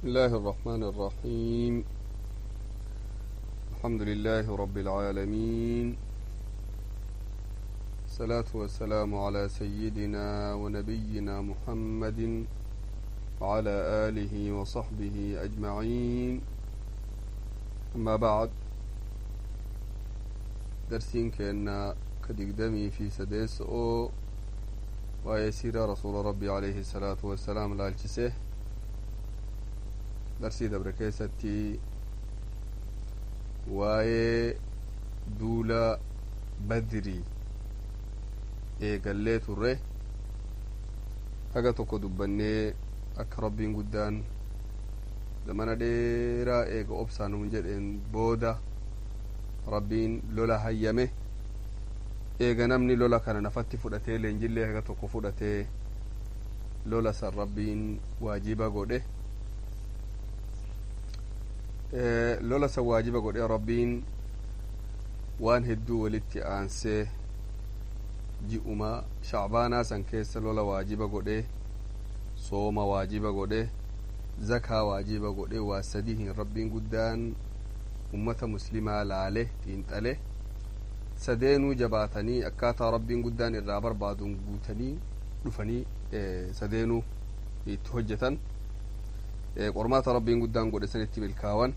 بسم الله الرحمن الرحيم. الحمد لله رب العالمين، الصلاة والسلام على سيدنا ونبينا محمد وعلى آله وصحبه أجمعين. أما بعد، درسين كأن كدقدمي في سديس أو ويسير رسول ربي عليه الصلاة والسلام لالجسه. Darsii dabre keessatti waa'ee duula Badrii eegallee turre. Haga tokko dubbannee, akka Rabbiin guddaan zamana dheeraa eega obsaan nun jedheen booda Rabbiin lola hayyame. Eega namni lola kana nafatti fudhatee, leenjillee haga tokko fudhatee, lola san Rabbiin waajiba godhe. Lola san waajiba godhe Rabbiin waan hedduu walitti aansee ji'uma Shacbaanaa san keessa lola waajiba godhe, sooma waajiba godhe, zakaa waajiba godhe. Waa sadihin Rabbiin guddaan ummata muslimaa laale, xiinxale. Sadeenuu jabaatanii akkaataa Rabbiin guddaan irraa barbaaduun guutanii dhufanii sadeenuu itti hojjetan. Qormaata Rabbiin guddaan godhe san itti milkaawan.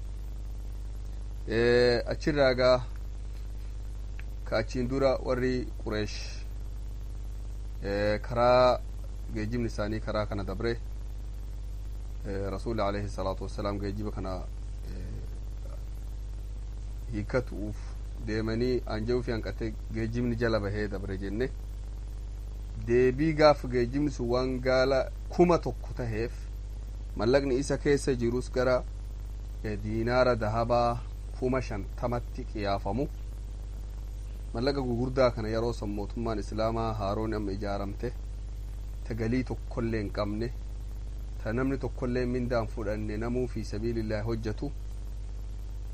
Achirraa gaa ka achiin dura warri Qureesh karaa geejjibni isaanii karaa kana dabre, Rasuuli alayhi salaatu wassalaam geejjiba kana hiikkatu'uuf deemanii anja'uu fi hanqatee geejjibni jala bahee dabre jenne. Deebii gaaf geejjibni sun waan gaala 1000 taheef, mallaqni isa keessa jirus gara diinaara dahabaa 50,000tti qiyaafamu, mallaqa gugurdaa kana yeroo san mootummaan islaamaa haaroon amma ijaaramte, ta galii tokkollee hin qabne, ta namni tokkollee mindaan fudhanne, namuu fi sabiilillaahi hojjetu,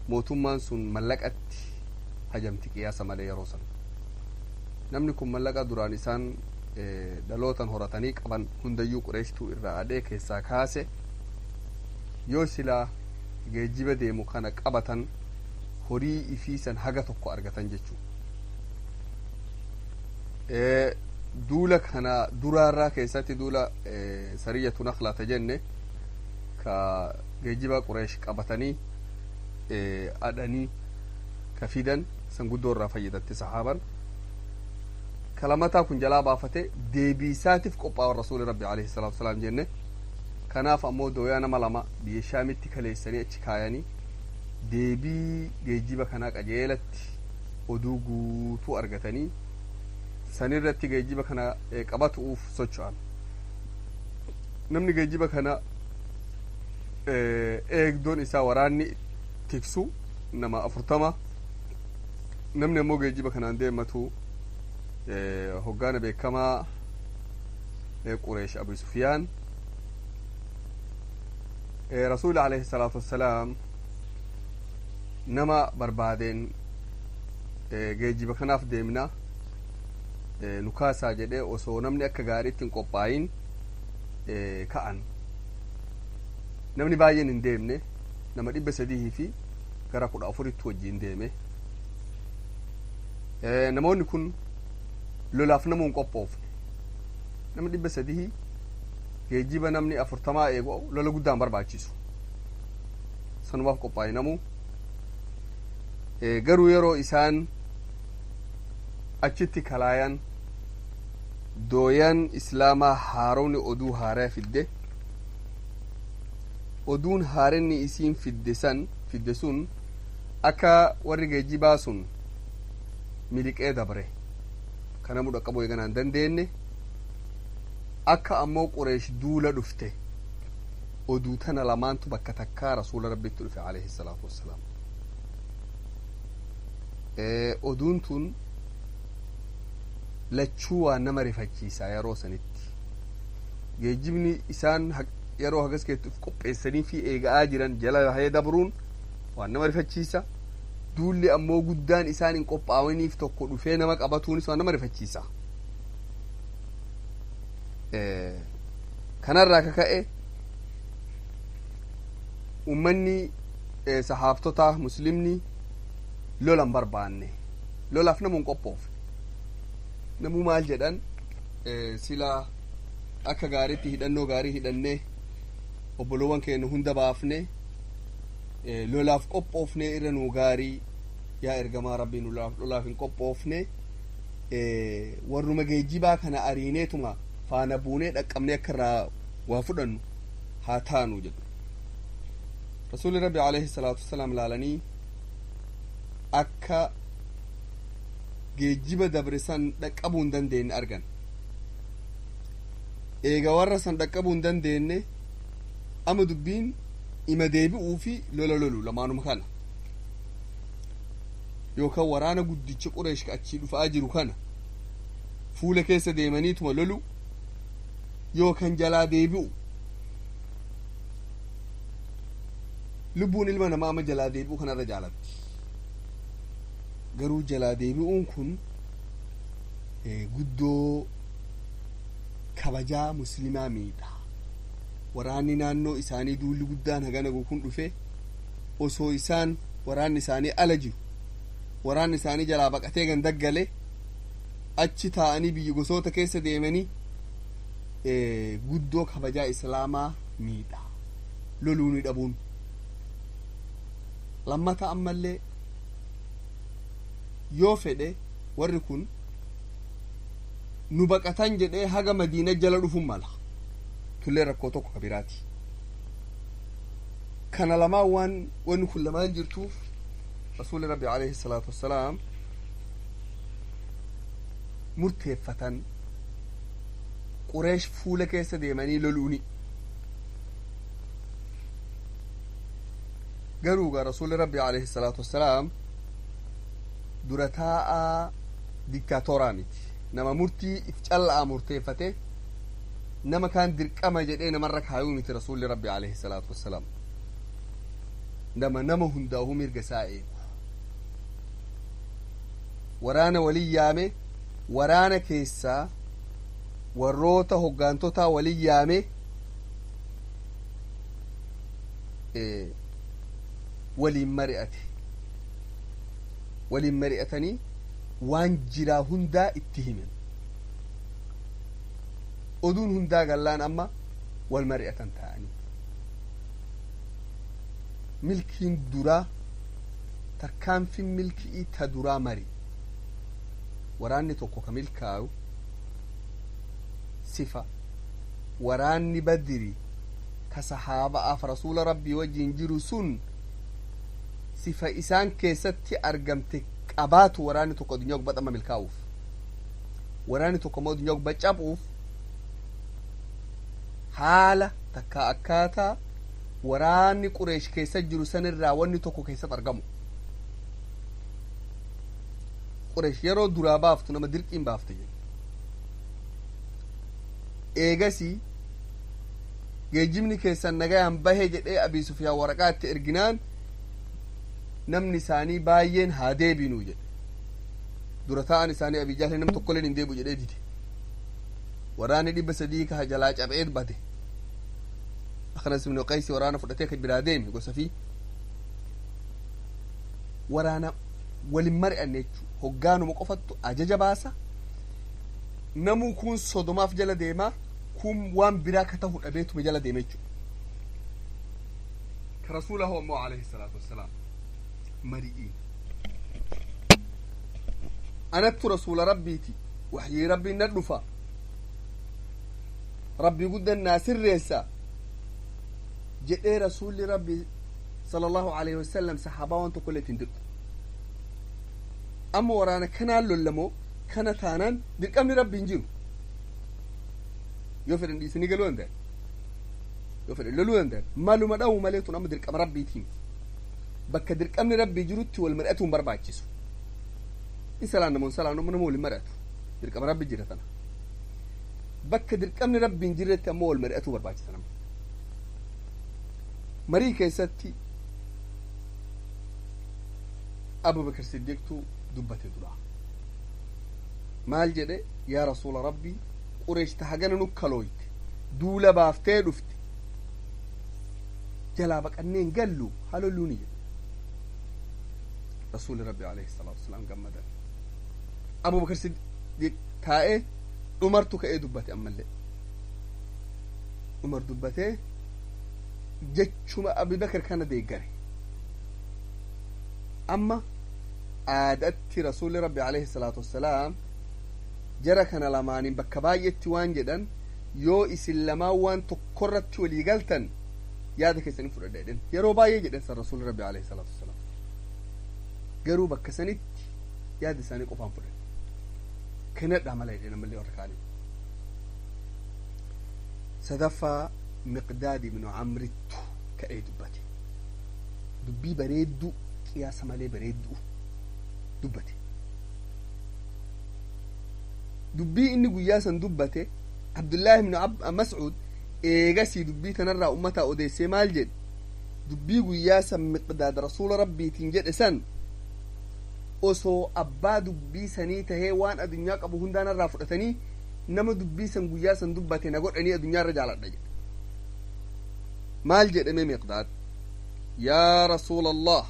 mootummaan sun mallaqatti hajamti qiyaasa malee. Yeroo san namni kun mallaqa duraan isaan dhalootan horatanii qaban hundayyuu Qureeshtuu irraa adhee keessaa kaase. Yoo silaa geejjiba deemu kana qabatan, horii ifiisan haga tokko argatan jechuu. Duula kana duraarraa keessatti duula Sariyyatu Naklaata jenne, ka geejjiba Qureesh qabatanii adhanii ka fidan san guddoo irraa fayyadatte sahaaban. Kalamataa kun jalaa baafate deebiisaatiif qophaawan Rasuuli Rabbi alayhi salaatu wasalaam jenne. Kanaaf ammoo dooyaa nama lama biyya Shaamitti kaleessanii achi kaayanii, deebii geejjiba kanaa qajeelatti oduu guutuu argatanii, sanirratti geejjiba kana qabatu'uuf socho'an. Namni geejjiba kana eegdoon isaa waraanni tiksu nama 40. Namni ammoo geejjiba kanaan deematu hoggaana beekamaa Qureesh, Abu Sufyaan. Rasuuli alayhi salaatu wassalaam nama barbaadeen geejjiba kanaaf deemna, nu kaasaa jedhee, osoo namni akka gaariitti hin qophaayin ka'an. Namni baay'een hin deemne, nama 314 fi gara 14tti wajjiin deeme. Namoonni kun lolaaf namuu hin qophoofne. Nama 300 geejjiba namni 40 eegu lola guddaan barbaachisu, sanumaaf qophaa'e namuu. Garuu yeroo isaan achitti kalaayan, dooyan islaamaa haarowni oduu haaraa fidde. Oduun haarenni isiin fidde san fidde sun akka warri geejjibaa sun miliqee dabre kana dhaqqabuu eeganaa hin dandeenye, akka ammoo Qureesh duula dhufte. Oduu tana lamaantu bakka takkaa Rasuula Rabbitti dhufe alayhi salaatu wassalaam. Oduun tun lachuu waan nama rifachiisaa. Yeroo sanitti geejjibni isaan yeroo hagas keettuuf qopheessanii fi eega'aa jiran jala bahee dabruun waan nama rifachiisa. Duulli ammoo guddaan isaan hin qophaa'iniif tokko dhufee nama qabatuunis waan nama rifachiisa. Kanarraa ka ka'e Ummanni sahaabtota muslimni lola hin barbaanne, lolaaf namu hin qophoofne. Namuu maal jedhan, sila akka gaariitti hidhannoo gaarii hidhannee obboloowwan keenya hunda baafne lolaaf qophoofne irra nuu gaarii, yaa ergamaa rabbii, nu lolaaf hin qophoofne, warruma geejjibaa kana ariineetuma faana buunee dhaqqabnee akka irraa waa fudhannu haa taanu jedhu. Rasuulli rabbi alayhi salaatu wasalaam laalanii akka geejjiba dabre san dhaqqabuu hin dandeenye argan. Eega warra san dhaqqabuu hin dandeenye, ama dubbiin ima deebi'uu fi lola lolu lamaanuma kana, yookaan waraana guddicha Qureesh achii dhufaa jiru kana fuula keessa deemaniituma lolu yookaan jalaa deebi'u. Lubbuun ilma namaa ama jalaa deebi'u kanarra jaalatti. Garuu jalaa deebi'uun kun guddoo kabajaa muslimaa miidha. Waraanni naannoo isaanii duulli guddaan hagana kun dhufe osoo isaan waraanni isaanii ala jiru, waraanni isaanii jalaa baqatee gandaggale, achi taa'anii biyya gosoota keessa deemanii guddoo kabajaa islaamaa miidha loluu ni dhabuun. Lammata ammallee yoo fedhe warri kun nu baqatan jedhee haga Madiina jala dhufun mala tullee rakkoo tokko kabiraati. Kana lamaan waan wanni kun lamaan jirtuuf rasuuli rabbi alayhi salaatu wassalaam murteeffatan Qureesh fuula keessa deemanii loluuni. Garuu gaa rasuuli rabbi alayhi salaatu wassalaam dura taa'aa diktaatoraa miti, nama murtii if calla'aa murteeffate nama kaan dirqama jedhee namarra kaayuu miti. Rasuulli rabbi alayhi salaatu wassalaam nama hundaa'uu mirga isaa eegu. Waraana walin yaame, waraana keessaa warroota hoggaantotaa walin yaame, waliin mari'ate. Waliin mari'atanii waan jiraa hundaa itti himan. Oduun hundaa gallaan amma wal mari'atan ta'anii milkiin duraa, tarkaanfin milki'ii ta duraa mari. Waraanni tokko ka milkaayu sifa waraanni Badiri ka sahaaba'aaf rasuula rabbii wajjin jiru sun sifa isaan keessatti argamte qabaatu. Waraanni tokko addunyaa gubbaa amma milkaa'uuf, waraanni tokko immoo addunyaa gubbaa caphuuf, haala takka akkaataa waraanni Qureesh keessa jiru sanirraa wanni tokko keessatti argamu. Qureesh yeroo duraa baaftu nama dirqiin baafte jedhe. Eegasii geejjibni keessan nagayaan bahe jedhee Abii Sufyaan waraqaa itti erginaan namni isaanii baay'een haa deebinuu jedhe. Dura taa'an isaanii Abii Jahli nama tokkolleen hin deebi'u jedhee dide. Waraanni 300 ka jalaa caphee bade. Aknas ibnu Qaysi waraana fudhatee ka biraa deeme gosa fi waraana walin mari'anne jechuu. Hoggaanuma qofattu ajaja baasa. Namuu kun sodomaaf jala deemaa, kun waan biraa ka tahu dhabeetuma jala deeme jechuu. Ka rasuula hoo ammoo alayhi salaatu wassalaam mari'ii anattu rasuula rabbiiti, waxyii rabbiin na dhufa, rabbii guddan naa sirreessa jedhee rasuulli rabbi sala allahu alayhi wasalam saxaabaa waan tokko illee ittiin dirqu. Amma waraana kanaan lollamoo kana taanaan dirqamni rabbi hin jiru. Yoo fedhan dhiisanii galuu danda'an, yoo fedhan loluu danda'an, maluma dha'u malee tun amma dirqama rabbiitiin. Bakka dirqamni rabbii jirutti wal mari'atu hin barbaachisu. In salaan namoon salaan nama waliin mari'atu dirqama rabbi jira tana. Bakka dirqamni rabbii hin jirretti ammoo wal mari'atuu barbaachisa. Nama marii keessatti Abubakar Siddiqtu dubbate dura. Maal jedhe? Yaa rasuula rabbii, Qureesh ta hagana nu kalooyte duula baaftee dhufte. Jalaa baqannee hin gallu, haa lolluuni jedhe. Rasuulli Rabbi alayhi salaatu wasalaam gammadan. Abubakar Siddiq taa'ee, Umartu ka'ee dubbate. Ammallee Umar dubbatee jechuma Abubakar kana deeggare. Amma aadatti Rasuulli Rabbi alayhi salaatu wassalaam jara kana lamaaniin bakka baay'etti waan jedhan, yoo isin lamaan waan tokkorratti walii galtan yaada keessanii fudhadha jedhan. Yeroo baay'ee jedhan san Rasuulli Rabbi alayhi salaatu wassalaam. Garuu bakka sanitti yaada isaanii qofaan fudhan, kennadhaa mala jedhan. Ammallee warra kaanii sadaffaa Miqdaad ibnu Camrittu ka'ee dubbate. Dubbii bareedduu, qiyaasa malee bareedduu dubbate. Dubbii inni guyyaa san dubbate, Abdullaahi ibnu Mascuud eegasii dubbii tanarraa ummataa odeessee maal jedhe? Dubbii guyyaa san Miqdaad Rasuula Rabbiitiin jedhe san, osoo abbaa dubbii sanii tahee waan addunyaa qabu hundaanarraa fudhatanii nama dubbii san guyyaa san dubbate na godhanii addunyaa irra jaaladha jedhe. Maal jedhame Miqdaad? Yaa Rasuula Allah,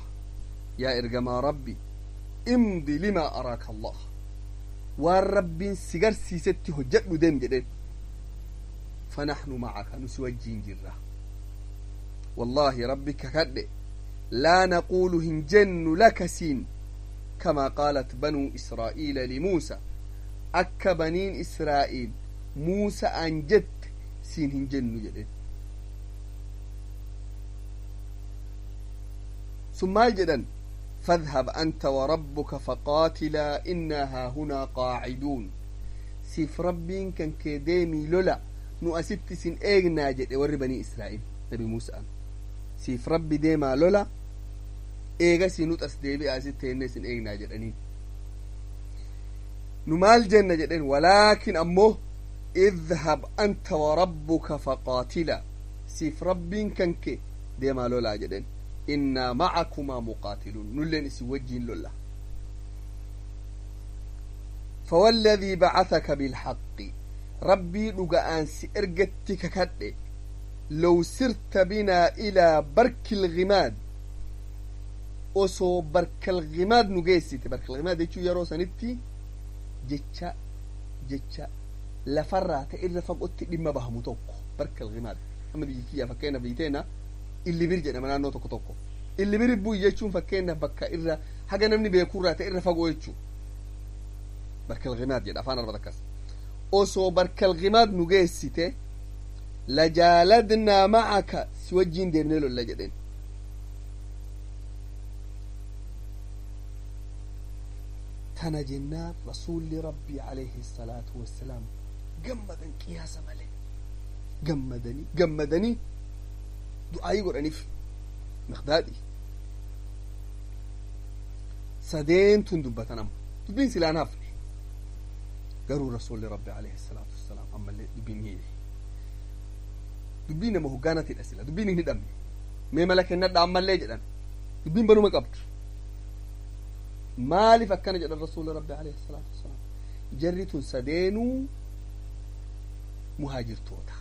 yaa ergamaa Rabbi, imdi limaa araaka Allah, waan Rabbiin si garsiisetti hojjedhu, deem jedheen. Fanaxnu macaka, nu si wajjiin jirra. Wallaahi, Rabbi kakadhe, laa naquulu, hin jennu, laka siin, kamaa qaalat banuu Israa'iila limuusa, akka baniin Israa'iil Muusa an jette siin hin jennu jedheen. Sun maal jedhan? فاذهب أنت وربك فقاتلا إنا هاهنا قاعدون. Siif Rabbiin kan kee deemii lola, nu asitti sin eegnaa jedhe warri banii Israa'il nabi Muusa'an. Siif Rabbi deemaa lola, eegasii nu as deebi'a, asitti teennee sin eegnaa jedhaniin. Nu maal jenna jedheen? Walaakin ammoo idhab anta warabbuka faqaatila, siif Rabbiin kan kee deemaa lolaa jedheen. Innaa macakumaa muqaatiluun, nulleen isin wajjiin lolla. فوالذي بعثك بالحق، ربي لقاان سئرقتك ككد، لو سرت بنا إلى برك الغماد، osoo barkal gimaad nu geessite. Barkal gimaad jechuu yeroo sanitti jecha lafarraa ta'e irra fagootti dhimma bahamu tokko barkal gimaad. Amma biyyi kiyya, fakkeenyaaf biyyi teena, Illibir jedhama naannoo tokko tokko. Illibir bu'i jechuun fakkeenyaaf bakka irra haga namni beekurraa ta'e irra fagoo jechuu barkal gimaad jedha afaan arba takkas. Osoo barkal gimaad nu geessite, lajaaladnaa macaka, si wajjiin deemnee lolla jedheen. Tana jennaan Rasuulli Rabbii alayhi salaatu wassalaam gammadan, qiyaasa malee gammadanii gammadanii du'aayii godhaniif Miqdaadhi. Sadeentun dubbatan. Amma dubbiin silaan hafne, garuu Rasuulli Rabbi alayhi salaatu wassalaam ammallee dubbiin hiile. Dubbiin nama hoggaanatidha, sila dubbiin hin hidhamne. Mee mala kennadha ammallee jedhan. Dubbiin banuma qabdu. Maaliif akkana jedhan Rasuulli Rabbi alayhi salaatu wassalaam? Jarri tun sadeenuu muhaajirtoota.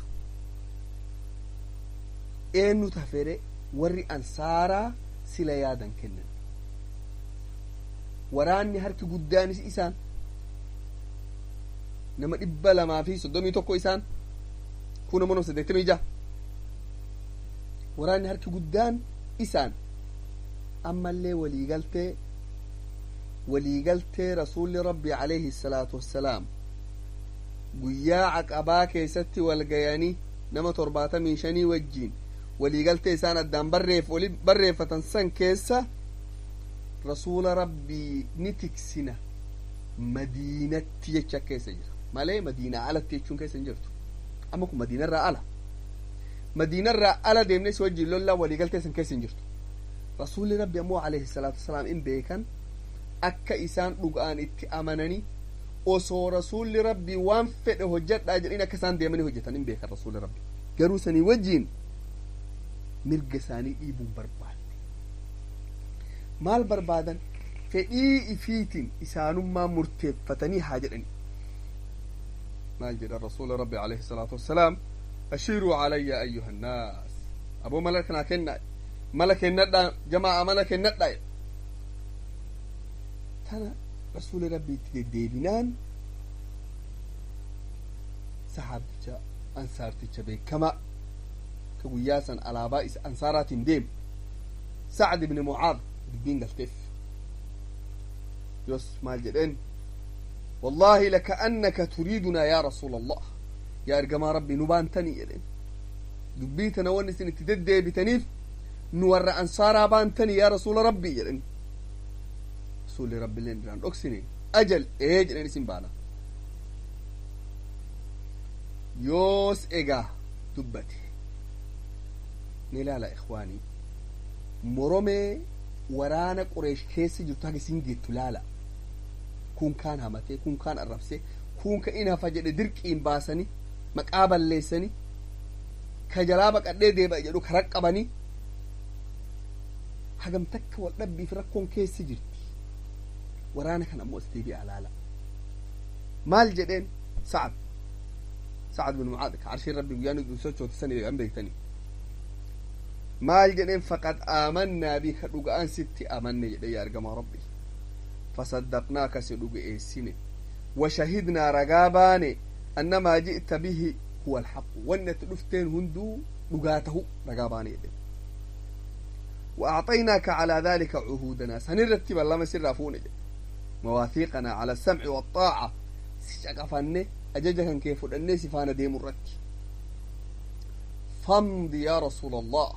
Eenyu tafere? Warri ansaaraa sila yaadan kennan. Waraanni harki guddaanis isaan, nama 231, isaan kun ammoo nama 86. Waraanni harki guddaan isaan. Ammallee waliigaltee Rasuulli Rabbi alayhi salaatu wassalaam guyyaa Caqabaa keessatti walgayanii nama 75 wajjiin waliigaltee isaan addaan barreeffatan san keessa, Rasuula Rabbii ni tiksina Madiinatti jecha keessa jira malee Madiinaa alatti jechuun keessa hin jirtu. Amma kun Madiinarraa ala, Madiinarraa ala deemnee si wajjiin lollaa waliigaltee san keessa hin jirtu. Rasuulli Rabbi ammoo alayhi salaatu wasalaam in beekan akka isaan dhugaan itti amananii osoo Rasuulli Rabbi waan fedhe hojjedhaa jedhin akka isaan deemanii hojjetan hin beekan. Rasuulli Rabbi garuu sanii wajjiin mirga isaanii dhiibuun barbaanne. Maal barbaadan? Fedhii ifiitiin isaanummaa murteeffatanii haa jedhani. Maal jedhan Rasuula Rabbi alayhi salaatu wassalaam? Ashiiruu calayya ayyuha annaas. Aboo mala kanaa kennaa, mala kennadhaa jamaa, mala kennadhaa. Tana rasuuli rabbii itti deddeebinaan sahaabticha ansaarticha beekamaa ka guyyaa san alaabaa isa ansaaraatiin deemu Sacd ibni Mucaad dubbiin galteef. Yos maal jedheen? Wallaahi lakaannaka turiidunaa yaa rasuula Allah, yaa ergamaa rabbii, nu baantanii jedheen. Dubbii tana wanni isin itti deddeebitaniif nu warra ansaaraa baantanii yaa rasuula rabbii jedhen. Rasuulli rabbiilleen irraan dhoksine. Ajal, ee jedheen, isin baana. Yoos egaa dubbate. Ni ilaala ikhwaanii, moromee waraana Qureesh keessa jirtu haga isin geettu laala. Kun kaan hamatee, kun kaan arrabsee, kun ka in hafa jedhe dirqiin baasanii maqaa balleessanii, ka jalaa baqadhee deebi'a jedhu kara qabanii, hagam takka wal dhabbiif rakkoon keessa jirti. Waraana kan ammoo as deebi'a laala. Maal jedheen Sacad? Sacad bin Mucaad ka carshiin rabbi guyyaa nu sochoote san an beektanii. Maal jedheen? Faqad aamannaa bika, dhuga'an sitti amanne jedhe yaa ergamaa rabbi. Fasaddaqnaaka, si dhuge'eessine. Washahidnaa, ragaa baane. Annamaa ji'ta bihi huwa alhaqu, wanni ati dhufteen hunduu dhugaa tahu ragaa baane jedhe. وأعطيناك على ذلك عهودنا، سنرتب لما سر فون مواثيقنا على السمع والطاعة. سيشقفني أججك كيف أني سفانا ديم الرك. فامضي يا رسول الله،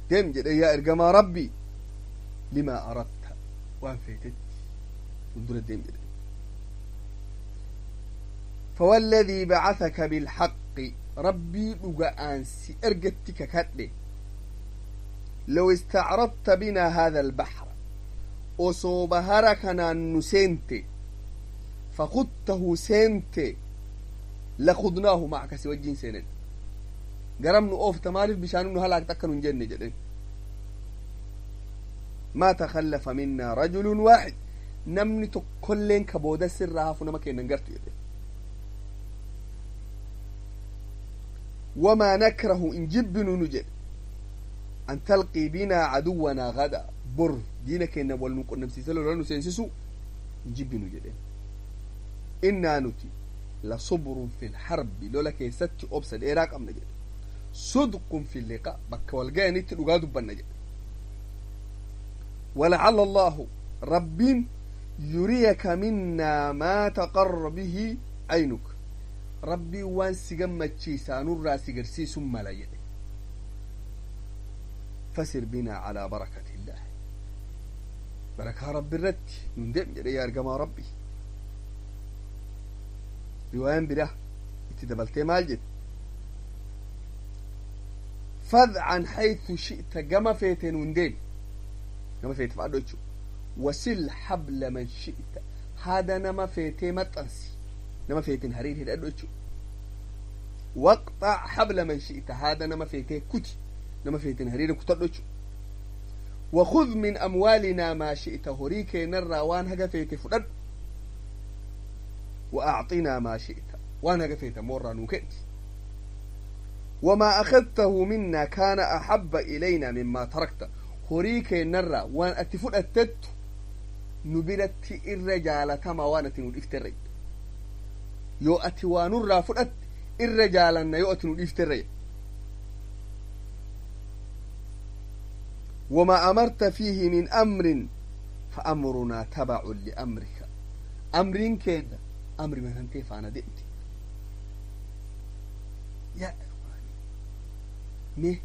ديم جد يا إرقما ربي، لما أردت وان فيتت انظر الديم جد. فوالذي بعثك بالحق، ربي لقاء سيرقتك كتلي، لو استعرضت بنا هذا البحر، osoo bahara kanaan nu seente، فخضته seente، لخضناه معك, si wajjin seenen. Garam nu oofta? Maaliif bishaan nu halaakta akka nun jenne jedhen. ما تخلف منا رجل واحد, namni tokkolleen ka booda sirraa hafu nama kennan gartu jedhe. وما نكره, in jibbinu nu jedhe, أن تلقي بنا عدونا غدا, bor diina keenya wal nu qunnamsiise lola nu seensisu hin jibbinu jedheen. Innaa nuti لصبر في الحرب, lola keessatti obsa dheeraa qabna jedhe. صدق في اللقاء, bakka wal ga'anitti dhugaa dubbanna jedhe. ولعل الله, rabbiin, يريك منا ما تقر به عينك, rabbiin waan si gammachiisaa nurraa si garsiisun mala jedhe. فسر بنا على بركة الله, بركة ربي الرت نندم jedhe yaa ergamaa rabbi. Riwaayaan biraa itti dabaltee maal jette? فاذعن حيث شئت, gama feete nun deemi, gama feete fa'adho jechuu. وصل حبل من شئت, haada nama feetee maxxansi, nama feeteen hariir hidhadhu jechuu. واقطع حبل من شئت, haada nama feetee kuti, nama feeteen hariira kutadhu jechuu. وخذ من أموالنا ما شئت, horii keenyarraa waan haga feete fudhadhu. وأعطنا ما شئت, waan haga feete moorraa nuu kenni. وما أخذته منا كان أحب إلينا مما تركت, horii keenyarraa waan ati fudhattettu nu biratti irra jaalatamaa waan ati nu dhifterra. Yoo ati waa nurraa fudhatte irra jaalanna yoo ati nu dhifterra. وما أمرت فيه من أمر فأمرنا تبع لأمرك, أمر keenya أمر من أنت فأنا دئت. يا إخواني, mee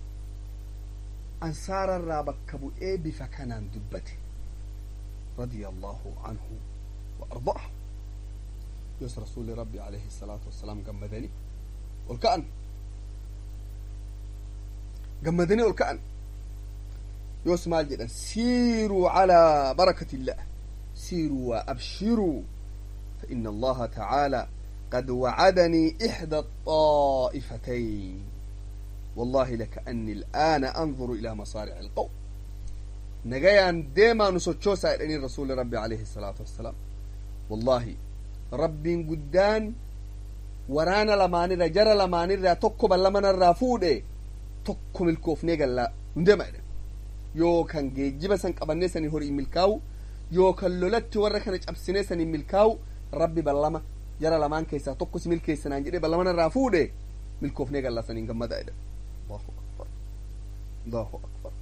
ansaararraa bakka bu'ee bifa kanaan dubbate رضي الله عنه وأرضاه. Yoos rasuulli rabbi عليه الصلاة والسلام gammadanii ol ka'an, gammadanii ol ka'an. Yoos maal jedhan? سيروا على بركة الله, سيروا وأبشروا, فإن الله تعالى قد وعدني إحدى الطائفتين, والله لكأني الآن أنظر إلى مصارع القوم. Nagayaan deemaa, nu sochoosaa jedhanii rasuuli rabbi عليه الصلاة والسلام. Wallaahi rabbiin guddaan waraana lamaanirra jara lamaanirraa tokko ballamanarraa fuudhe. Tokko milkoofnee gallaa nu deema jedhan. Yookaan geejjiba san qabannee saniin horii milkaa'u, yookaan lolatti warra kana cabsinee saniin milkaa'u. Rabbi ballama jara lamaan keessaa tokko si milkeessanaan jedhee ballama narraa fuudhe, milkoofnee gallaa saniin gammadaa jedhan. Allahu akbar, Allahu akbar.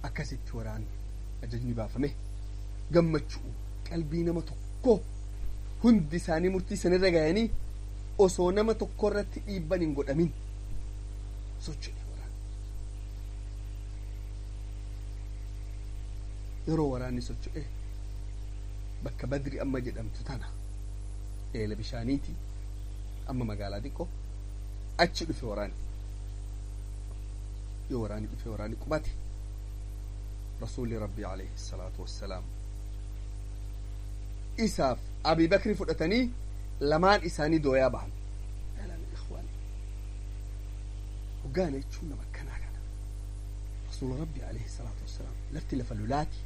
Akkasitti waraanni ajajni baafame gammachuu qalbii nama tokko hundi isaanii murtii sanirra gayanii osoo nama tokko irratti dhiibban hin godhamin socho'e waraanni. Yeroo waraanni socho'e bakka Badri amma jedhamtu tana, eela bishaaniiti, amma magaalaa xiqqoo achi dhufe waraanni. Yoo waraanni dhufe, waraanni qubate, Rasuulli Rabbii alayhi salaatu wassalaam isaaf Abi Bakri fudhatanii lamaan isaanii dooyaa bahan. Ikhwaan, hoggaana jechuun nama akkanaa kana. Rasuula Rabbii alayhi salaatu wassalaam, lafti lafa lolaati,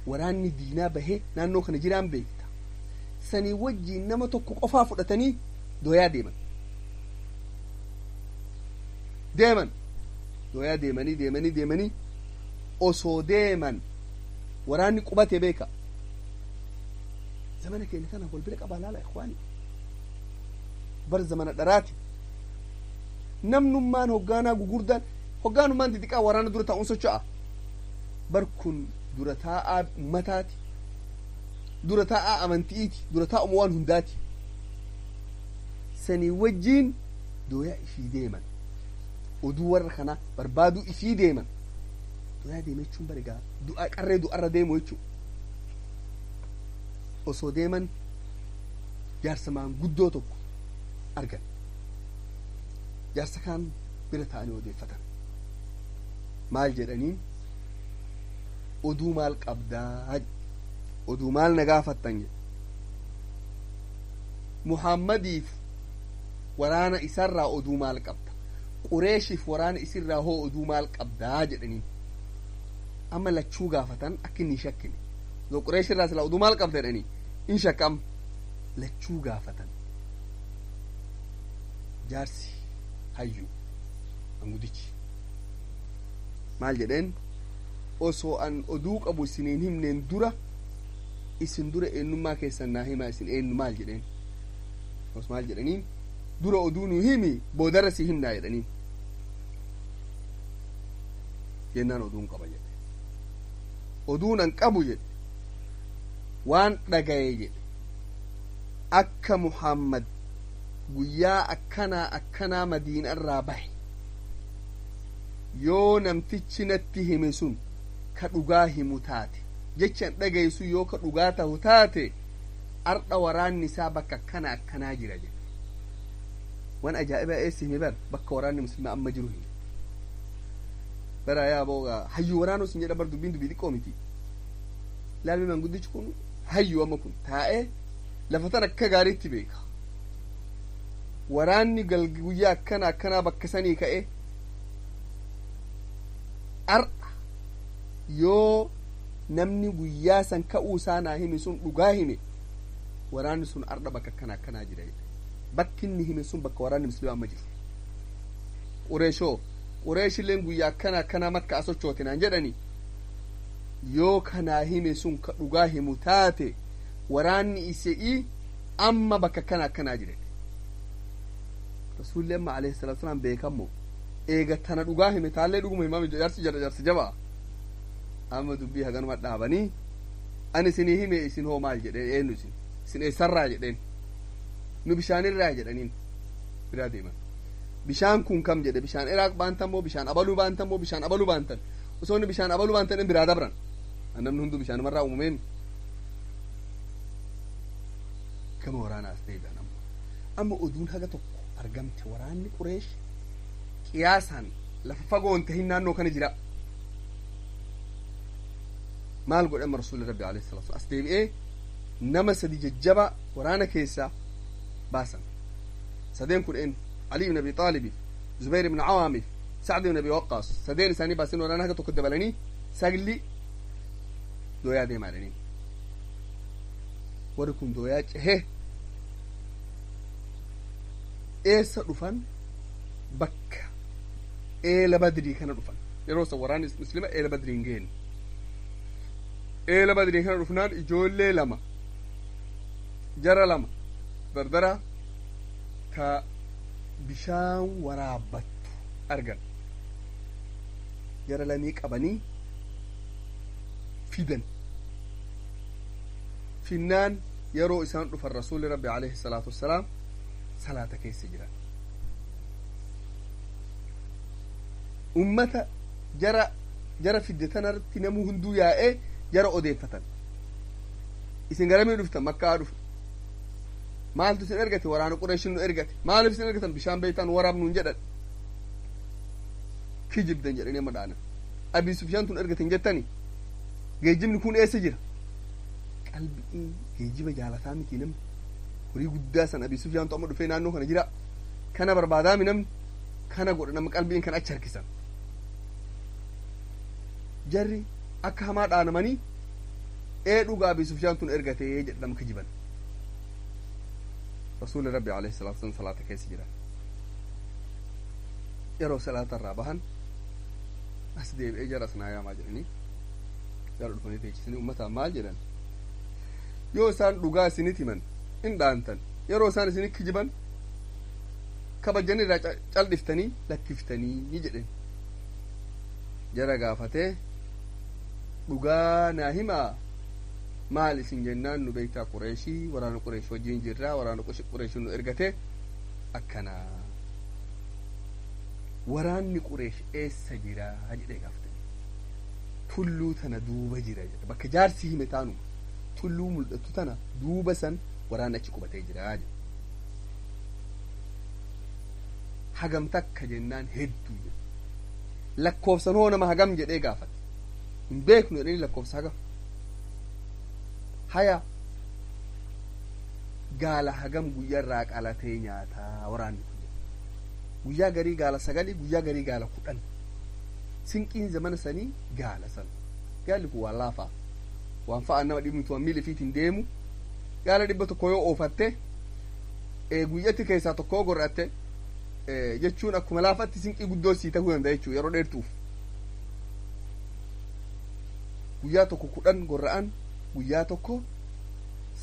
waraanni diinaa bahee naannoo kana jiraan beekta, sanii wajjiin nama tokko qofaa fudhatanii dooyaa deeman. Deeman, dooyaa deemanii deemanii deemanii, osoo deeman waraanni qubate. Beeka, zamana keenya kana wal bira qabaa laala, ikhwaani. Bar zamana dharaati. Namnummaan hoggaanaa gugurdaan, hoggaanummaan xixiqqaa waraana dura taa'uun socho'a. Bar kun dura taa'aa ummataati, dura taa'aa amanti'iiti, dura taa'uma waan hundaati. Sanii wajjiin dooyaa ifii deeman, oduu warra kana barbaaduu ifii deeman. Dooyaa deeme jechuun bara egaa du'a qarree du'arra deemu jechuu. Osoo deeman jaarsa maanguddoo tokko argan. Jaarsa kaan bira ta'anii odeeffatan. Maal jedhaniin? Oduu maal qabdaa? Oduu maal na gaafattan jedhe. Muhammadiif waraana isarraa oduu maal qabda? Qureeshiif waraana isirraa hoo oduu maal qabdaa jedhaniin. Amma lachuu gaafatan akka inni hin shakkine. Osoo Qureeshirraa silaa oduu maal qabda jedhanii in shakkam. Lachuu gaafatan. Jaarsi hayyu mangudichi maal jedheen? Osoo an oduu qabu isiniin himneen dura, isin dura eenyummaa keessan naa himaa, isin eenyu maal jedheen. Os maal jedhaniin? Dura oduu nu himi, boodarra si himnaa jedhaniin. Jennaan oduun qaba jedhe. Oduun an qabu jedhe, waan dhagaye jedhe, akka Muhammad guyyaa akkanaa akkanaa Madiinarraa bahe. Yoo namtichi natti hime sun ka dhugaa himu taate, jechan dhagaye sun yoo ka dhugaa tahu taate, ardha waraanni isaa bakka akkana akkanaa jira jedhe. Waan ajaa'ibaa eessi hime? Bar bakka waraanni muslimaa amma jiru hime. Bara yaa booga hayyuu waraanuu sin jedha. Bar dubbiin dubbii xiqqoo miti. Laalmi, manguddichi kun hayyuu amma kun taa'ee lafa tan akka gaariitti beeka. Waraanni guyyaa akkana akkanaa bakka sanii ka'e ar'a, yoo namni guyyaa san ka'uu isaa naa hime sun dhugaa hime, waraanni sun ardha bakka akkana akkanaa jira jedhe. Bakki inni hime sun bakka waraanni muslimaa amma jiru. Qureeshoo, Qureeshilleen guyyaa akkana akkanaa Makka asochoote naan jedhani. Yoo kanaa hime sun ka dhugaa himu taate, waraanni isii amma bakka akkana akkanaa jira. Rasuulli amma alayhi salaatu wasalaam beekammo eega tana dhugaa hime taallee dhuguma himame. Jaarsi jara jaarsi jabaa. Amma dubbii haganuma dhaabanii, ani isinii hime, isin hoo maal jedheen? Eenyu isin? Isin eessarraa jedheen. Nu bishaanirraa jedhaniin. Biraa deeman. Bishaan kun kam jedhe. Bishaan Iraaq baantan moo bishaan abaluu baantan moo bishaan abaluu baantan? Osoo inni bishaan abaluu baantan in biraa dabran. Namni hunduu bishaanumarraa uumameen. Gama waraanaa as deebi'an. Amma oduun haga tokko argamte, waraanni Qureesh qiyaasaan lafa fagoon tahin naannoo kana jira. Maal godhe amma Rasuulli Rabbi alayhi salaatu? As deebi'ee nama sadi jajjaba waraana keessaa baasan. Sadeen kun eenyu? Ali ibn Abi Xaalibiif, Zubayr ibn Cawaamiif, Sacd ibn Abi Waqqaas. Sadeen isaanii baasan. Waraana haga tokko dabalanii sagli dooyaa deemaa jedhaniin. Warri kun dooyaa cehee eessa dhufan? Bakka eela Badrii kana dhufan. Yeroo san waraanni muslima eela Badrii hin geenne. Eela Badrii kana dhufnaan ijoollee lama, jara lama dardara ka bishaan waraabbattu argan. Jara lamii qabanii fidan. Finnaan yeroo isaan dhufan Rasuulli Rabbi alayhi salaatu wassalaam salaata keessa jiran. Ummata jara fidde tanarratti namuu hunduu yaa'ee jara odeeffatan. Isin garamii dhuftan? Makkaa dhufe. Maaltu isin ergate? Waraana Qureeshin nu ergate. Maaliif isin ergatan? Bishaan beeytaan waraabnuun jedhan. Kijibdan jedhanii amma dhaanan. Abii Sufyaan tun ergatan jettani. Geejjibni kun eessa jira? Qalbiin geejjiba jaalataa miti namni. Horii guddaa san Abii Sufyaantu amma dhufee naannoo kana jira. Kana barbaadaami namni. Kana godha nama qalbiin kan achi harkisan. Jarri akka hamaa dhaanamanii ee dhugaa Abii Sufyaan tun ergatee jedhama kijiban. Rasuulli Rabbi alayhi salaatu wasallam salaata keessa jira. Yeroo salaata irraa bahan as deebi'ee jara sanaa yaamaa jedhanii jara dhufanii teechisanii uummataan maal jedhan? Yoo isaan dhugaa isinit himan in dhaantan, yeroo isaan isinit kijiban kabajanii irraa caldhiftanii lakkiftanii ni jedhen. Jara gaafatee dhugaa naa himaa maal isin jennaan, nu beektaa Qureeshii, waraana Qureesh wajjin jirraa, waraana Qureeshii nu ergate akkanaa. Waraanni Qureesh eessa jira jedhee gaafate. Tulluu tana duuba jira jedhe. Bakka jaarsi hime taanuma tulluu mul'attu tana duuba san waraanni achi qubatee jira jedhe. Hagam takka jennaan hedduu jedhe. Lakkoofsan hoo nama hagam jedhee gaafate. Hin beeknu jedhanii lakkoofsa hagam. Haya, gaala hagam guyyaarraa qalatee nyaataa waraanni kun jedhe? Guyyaa garii gaala 9, guyyaa garii gaala 10. Sinqiin zamana sanii gaala san. Gaalli kun waan laafaa, waan fa'aan nama dhibnu waan miila ifiitiin deemu. Gaala 100 yoo oofatte, guyyatti keessaa tokko gor'atte jechuun akkuma laafatti sinqii guddoo sii ta'uu danda'a jechuudha yeroo dheertuuf. Guyyaa tokko 10 gorra'an, guyyaa tokko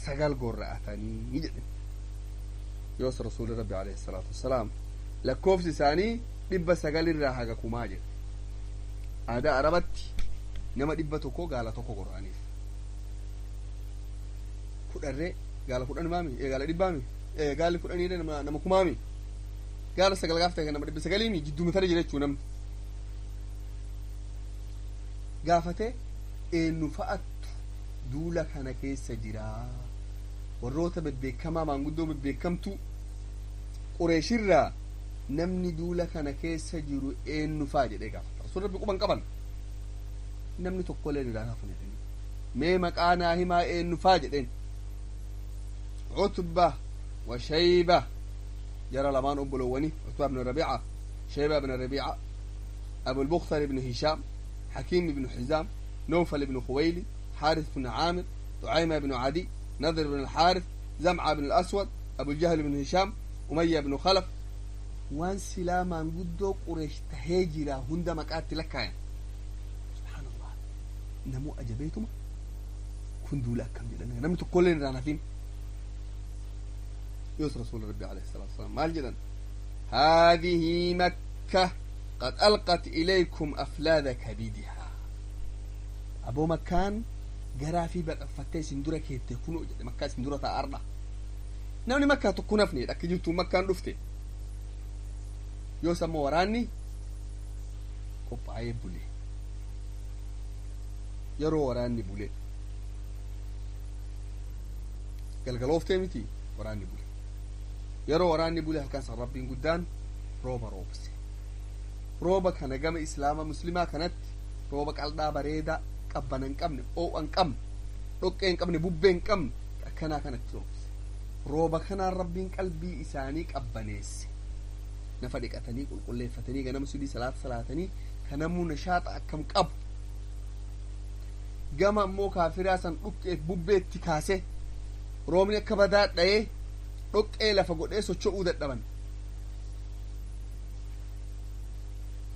9 gorra'atanii jedhe. Yoos Rasuulli Rabbi alayhi salaatu wassalaam lakkoofsi isaanii 900rraa haga kumaa jedhe. Aadaa Arabatti nama 100 gaala tokko gorra'aniif. Kudharree gaala 10 maami? Gaala dhibbaami? Gaalli kudhaniirra nama kumaami? Gaala 9 gaaf ta'e nama 900mi? Jidduu tana jira jechuu namni. Gaafate eenyu fa'attu duula kana keessa jira? Warroota bebbeekamaa, maanguddoo bebbeekamtuu Qureeshirraa namni duula kana keessa jiru eenyu fa'a jedhee gaafata. Rasuulli Rabbi quban qaban namni tokkollee nu hafan jedhanii. Mee maqaa naa himaa eenyu fa'a jedheen. Utba wa Shayba, jara lamaan obbolowwanii, Utba ibn Rabiica, Shayba ibn Rabiica, Abul Bukhtar ibn Hishaam, Hakiim ibn Hizaam, Nawfal ibn Khuwayli, Xaaris ibn Caamir, Ducayma ibn Cadi, Nadr ibn Alxaaris, Zamca ibn Alaswad, Abuljahl ibn Hishaam, Umayya ibn Khalaf. Waan silaa maanguddoo Qureesh tahee jira hunda maqaatti lakkaayan. Subhaanallah, namuu ajabeetuma kun duula akkam jedhan, namni tokkollee irraa hafin. Yoos Rasuula Rabbi alayhi salaatu wasalaam maal jedhan? Haadhihi Makka qad alqat ilaykum aflaada kabidihaa. Aboo, Makkaan garaa fi baqaffattee isin dura keette kunoo jedhe. Makkaa isin dura ta'a arda. Namni Makkaa tokko nafne akka jirtu Makkaan dhufte. Yoos ammoo waraanni qophaa'ee bule. Yeroo waraanni bule galgalooftee miti waraanni bule. Yeroo waraanni bule halkan san Rabbiin guddaan rooba roobse. Rooba kana gama islaama muslimaa kanatti rooba qal'aa bareedaa, qabbana hin qabne, oo'a hin qabne, dhoqqee hin qabne, bubbee hin qabne akkanaa kanatti roobse. Rooba kanaan Rabbiin qalbii isaanii qabbaneesse. Nafa dhiqatanii qulqulleeffatanii ganama sudii salaata salaatanii kanamuu nashaaxa akkam qabu. Gama ammoo kaafiraa san dhuqqeef bubbeetti kaase. Roobni akka badaa dha'ee dhoqqee lafa godhee socho'uu dadhaban.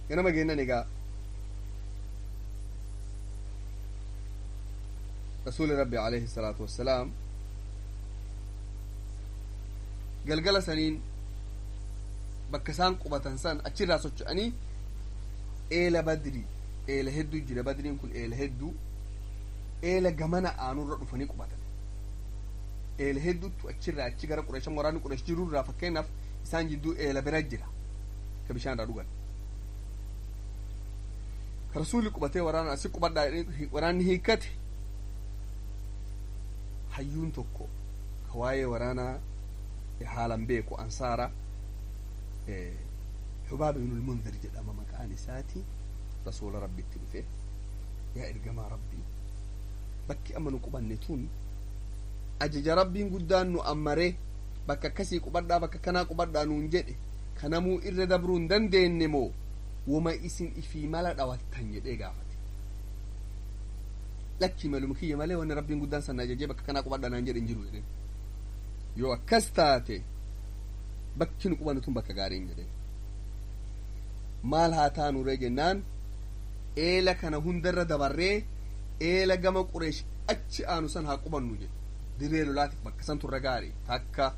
Ganama geennan egaa rasuuli rabbi alayhi salaatu wassalaam galgala saniin bakka isaan qubatan san achirraa socho'anii eela Badri, eela hedduu jira. Badriin kun eela hedduu, eela gamana aanurra dhufanii qubatan. Eela hedduutu achirraa achi gara Qureeshan waraanni Qureesh jirurraa, fakkeenyaaf isaan jidduu eela bira jira ka bishaan irraa dhugan. Ka rasuulli qubatee waraana asi qubadhaa, waraanni hiikkate. Hayyuun tokko ka waa'ee waraanaa haalan beeku, ansaara, Xubaab ibnul Munzir jedhama maqaan isaati, rasuula Rabbitti dhufe: "Yaa ergamaa Rabbii, bakki amma nu qubanne tun ajaja Rabbiin guddaan nu ammaree bakka akkasii qubadhaa, bakka kanaa qubadhaa nuun jedhe, kanamuu irra dabruu hin dandeenye moo wama isin ifii mala dhawattan?" jedhee gaafate. "Lakkii, maluma kiyya malee wanni Rabbiin guddaan san ajajee bakka kanaa qubadhaa naan jedhe hin jiru," jedheen. "Yoo akkas taate bakki nu qubannu tun bakka gaariin," jedheen. "Maal haa taanu ree?" jennaan, "Eela kana hundarra dabarree eela gama Qureesh achi aanu san haa qubannu," jedhe. "Dirree lolaatiif bakka san turre gaarii takka.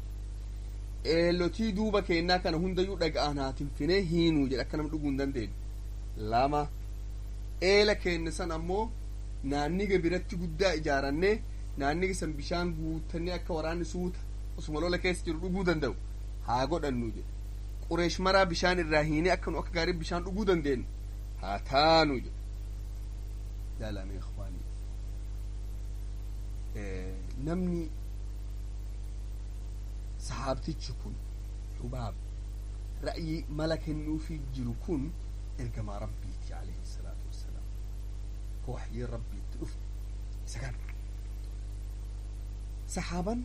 Eelotii duuba keennaa kana hundayyuu dhaga'an haa tinfinee hiinuu," jedhe, "akka nama dhuguu hin dandeenye. Lama, eela keenne san ammoo naanniga biratti guddaa ijaarannee naanniga san bishaan guutannee akka waraanni suuta osuma lola keessa jiru dhuguu danda'u haa godhannu," jedhe. "Qureesh maraa bishaan irraa hiinee akka nu akka gaarii bishaan dhuguu dandeenyu haa taanu," jedhe. Jaalame ikhwaanii, namni sahaabtichi kun Xubaab ra'yii mala kennuufii jiru kun ergamaa Rabbiiti alayhi salaatu wassalaam, ka waxyiin Rabbiitti dhufe isa kana. Sahaaban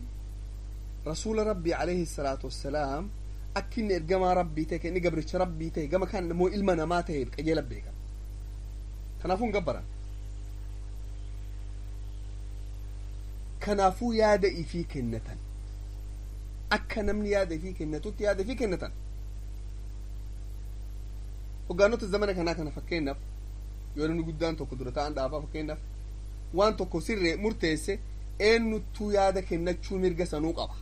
rasuula Rabbii alayhi salaatu wassalaam akki inni ergamaa Rabbii ta'e, inni gabricha Rabbii ta'e, gama kan immoo ilma namaa ta'e qajeela beekan. Kanaafuu hin gabbaran. Kanaafuu yaada ifii kennatan, akka namni yaada ifii kennatutti yaada ifii kennatan. Hoggaanota zamana kanaa kana fakkeenyaaf yoo namni guddaan tokko dura ta'an dhaabaa fakkeenyaaf waan tokko sirree murteesse, eenyuttuu yaada kennachuu mirga sanuu qaba.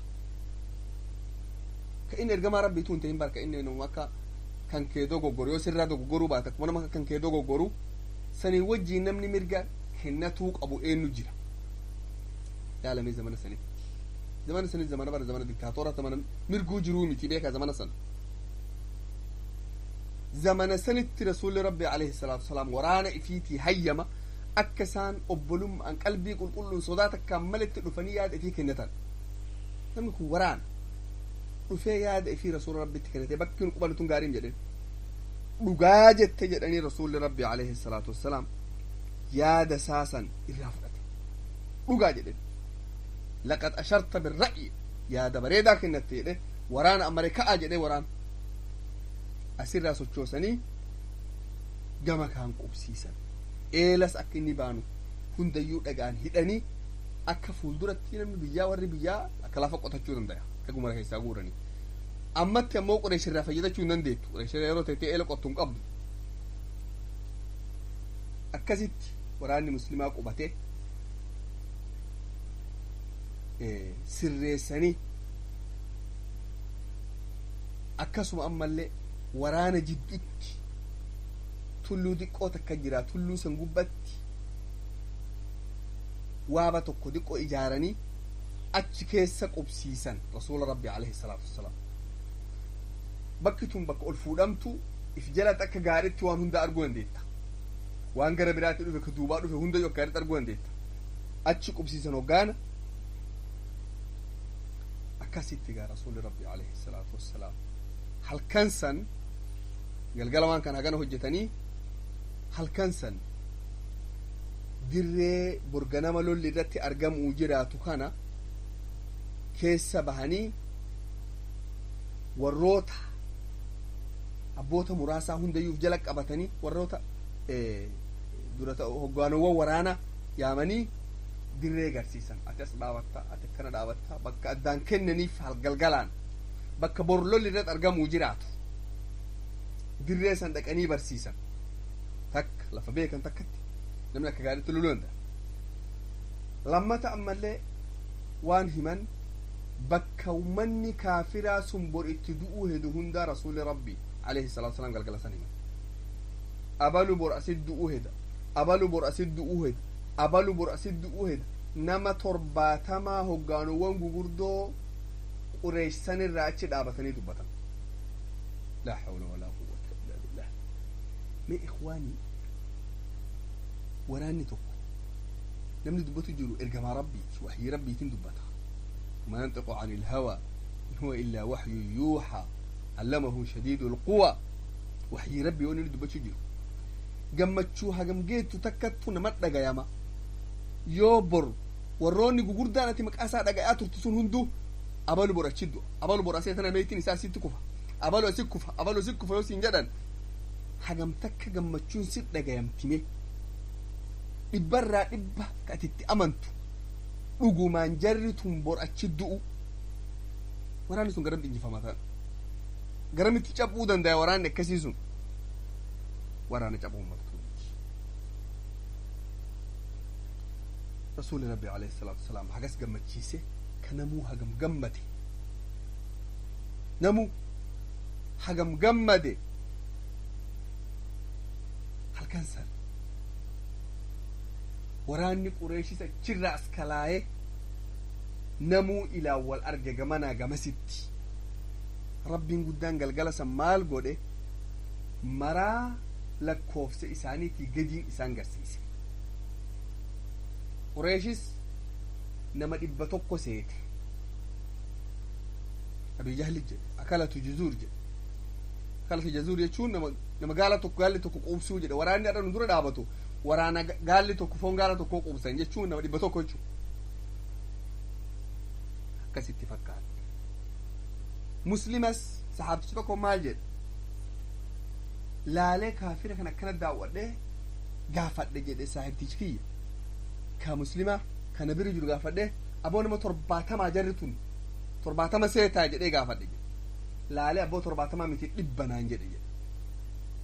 Ka inni ergamaa Rabbiitu hin ta'in barka inni nama akka kan kee dogoggoru yoo sirraa dogoggoruu baate, akkuma nama kan kee dogoggoru sanii wajjiin namni mirga kennatuu qabu eenyu jira? Yaalamee zamana sanitti, zamana sanii, zamana bara zamana diktaatora, zamana mirguu jiruu miti beeka. Zamana sana, zamana sanitti rasuulli Rabbi alayhi salaatu wasalaam waraana ifiitii hayyama akka isaan obbolummaan qalbii qulqulluun sodaa takkaan malitti dhufanii yaada ifii kennatan. Namni kun waraana dhufee yaada ifii rasuula Rabbitti kennate: "Bakki nu qubannu tun gaariin," jedheen. "Dhugaa jette," jedhanii rasuulli Rabbi alayhi salaatu wassalaam yaada saasan irraa fudhate. "Dhugaa," jedhen, "laqad asharta birra'yi, yaada bareedaa kennatte," jedhe. "Waraana ammare ka'a," jedhe. Waraana asirraa sochoosanii gama kaan qubsiisan. Eelas akka inni baanu hundayyuu dhagaan hidhanii akka fuulduratti namni biyyaa, warri biyyaa akka lafa qotachuu danda'a, akka gumara keessaa guuranii. Ammatti ammoo Qureesh irraa fayyadachuu hin dandeettu. Qureesh yeroo teettee eela qottu hin qabdu. Akkasitti waraanni muslimaa qubate sirreessanii. Akkasuma ammallee waraana jidduutti tulluu xiqqoo takka jira. Tulluu san gubbatti waaba tokko xiqqoo ijaaranii achi keessa qubsiisan rasuula Rabbi alayhi salaatu wassalaam. Bakki tun bakka ol fuudhamtu, if jalatti akka gaaritti waan hunda arguu dandeetta. Waan gara biraatti dhufe, ka duubaa dhufe hundayyuu akka gaaritti arguu dandeetta. Achi qubsiisan hoggaana. Akkasitti gaa rasuulli Rabbi alayhi salaatu wassalaam halkan san galgala waan kana hagana hojjetanii, halkan san dirree borganama lolli irratti argamuu jiraatu kana keessa bahanii warroota abboota muraasaa hundayyuuf jala qabatanii, warroota dura hoggaanowwan waraana yaamanii dirree garsiisan. Ati as dhaabatta, ati akkana dhaabatta, bakka addaan kennaniif galgalaan bakka bor lolli irratti argamuu jiraatu. Dirree san dhaqanii barsiisan. Takka lafa beekan takkatti namni akka gaariitti loluu danda'a. Lammata ammallee waan himan bakka ummanni kaafiraa sun bor itti du'uu hedu hundaa rasuuli rabbi alayhi salaatu wasalaam galgala san himan. Abalu bor asit du'uu heda, abalu bor asit du'uu heda, abalu bor asit du'uu heda. Nama 70 hoggaanuwwan gugurdoo qureessan irraa achi dhaabatanii dubbatan. Laa hawla walaa quwwata illaa billah. Mee ikhwaanii, waraanni tokko namni dubbatu jiru ergamaa rabbiiti, waxyii rabbiitiin dubbata. ما ينطق عن الهوى إن هو إلا وحي يوحى علمه شديد القوى. وحي ربي وني dubbachuu jiru gammachuu hagam geettu takkattu nama dhagayama. Yoo bor warroonni gugurdaan ati maqaa isaa dhagayaa turtu sun hunduu abalu bor achi du'a, abalu bor asii tana meetiin isaa asitti kufa, abalu asi kufa, abalu asi kufa yoo siin jedhan hagam takka gammachuun si dhagayamtime. Dhibbarraa dhibba ka ati itti amantu dhugumaan jarri tun bor achi du'u. Waraanni sun garamti injifamaa ta'an, garamitti cabuu dandaya? Waraanni akkasii sun waraana cabuu martuu miti. Rasuuli rabbi alayhi salaatu wasalaam hagas gammachiise ka namuu hagam gammade, namuu hagam gammade. Halkan san waraanni qureeshis achirraa as kalaayee namuu ilaan wal arge gamanaa gamasitti. Rabbiin guddaan galgala san maal godhe? Maraa lakkoofsa isaaniitii gadiin isaan garsiise. Qureeshis nama 100 seete. Abii Jahli jedhe akalatu juzuur jedhe. Akalatu juzuur jechuun nama gaala tokko gaalli tokko quubsuu jedhe. Waraanni har'a nu dura dhaabatu waraana gaalli tokko foon gaala tokko quubsan jechuun nama 100 jechuudha. Akkasitti fakkaata. Muslimas saxaabtichi tokko maal jedhe? Laalee kaafira kan akkana daawwadhee gaafadhe jedhe saahibtichi kiyya. Ka muslima kana bira jiru gaafadhe, aboo nama 70 jarri tun 70 seetaa jedhee gaafadhe jedhe. Laalee aboo 70 miti 100 naan jedhe jedhe.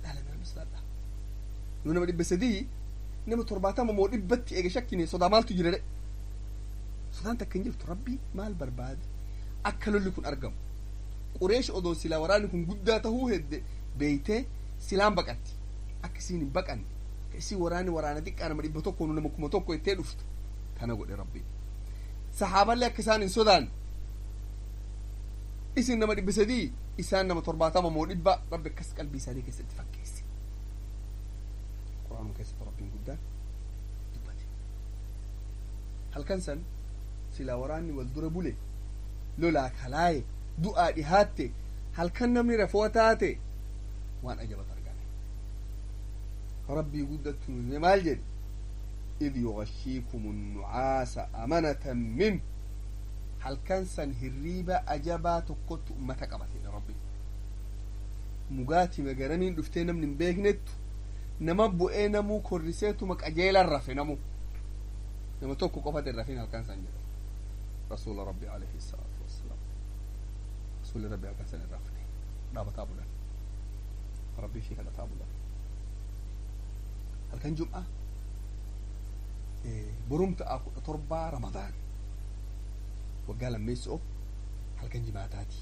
Laalee nama sodaadha. Nu nama 300 nama 70 moo 100tti eega shakkine sodaa maaltu jira dhe? Sodaan takka hin jirtu. Rabbii maal barbaade? Akka lolli kun argamu. Qureesh odoo silaa waraanni kun guddaa tahuu hedde beeytee silaan baqatti. Akka isiin hin baqanne, akka isiin waraanni waraana xiqqaa nama 100 nama 1000 ittee dhuftu kana godhe rabbii. Saxaaballee akka isaan hin sodaanne, isin nama 300 isaan nama 70 moo 100, rabbi akkas qalbii isaanii keessatti fakkeesse. Quraanuma keessatti rabbiin guddaan dubbate. Halkan san silaa waraanni wal dura bule lolaa kalaaye du'aa dhihaatte halkan namni rafoo taate waan ajabatu argame. Rabbii guddattu nuyi maal jedhe? إذ يغشيكم النعاس أمنة منه. Halkan san hirriiba ajabaa tokkotti ummata qabate rabbi. Mugaatii magaramiin dhuftee namni hin beeknettu nama bu'ee namuu korriseetuma qajeelan rafe. Namu nama tokko qofate hin rafin halkan san jedha rasuula rabbi alayhi salaatu wassalaam. Rasuulli rabbi halkan san hin rafne, dhaabataa bulan, rabbii fi kadhataa bulan. Halkan jum'aa borumta'a 17 Ramadaan waggaa lammeessoo halkan jimaataati.